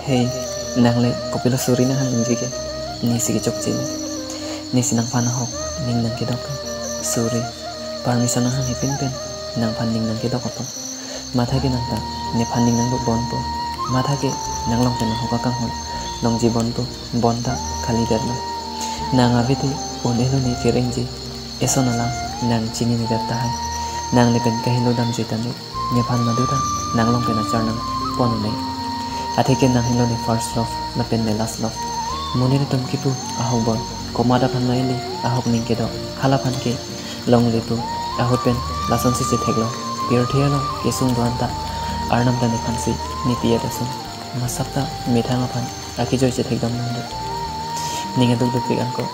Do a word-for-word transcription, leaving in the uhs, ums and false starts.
Hey, nang le kopilo suri nanghang ningje ke? Nesi kechokche ne. Nesi nangphan ahok ning nangkedok ke. Suri, permission nanghang hepin pen nangphan ning nangkedok apot, matha ke nang ta nephan ning nangdobonpo. Matha ke nang long pen ahok akanghon longji bonpo. Bonta kali det lo. Nang ave te un-elo ne kerengji. Eson alam nang chinine det tahai. Nang ne pen kahelo damjui tame, nephan madu ta nang long pen achar nangpon un-e. Athe ke nang helo ne first love lapen ne last love. Monit atum kipu ahok bon, komat aphan ma ili ahok ning kedok, halaphan ke longle pu. Ahut pen lasonsi chetheklo. Pirthe along kesung do-an ta Arnam ta nephansi nepi-et ason. Masap ta methang aphan akejoi chethekdam nangdo. Ning aduk dupik anko.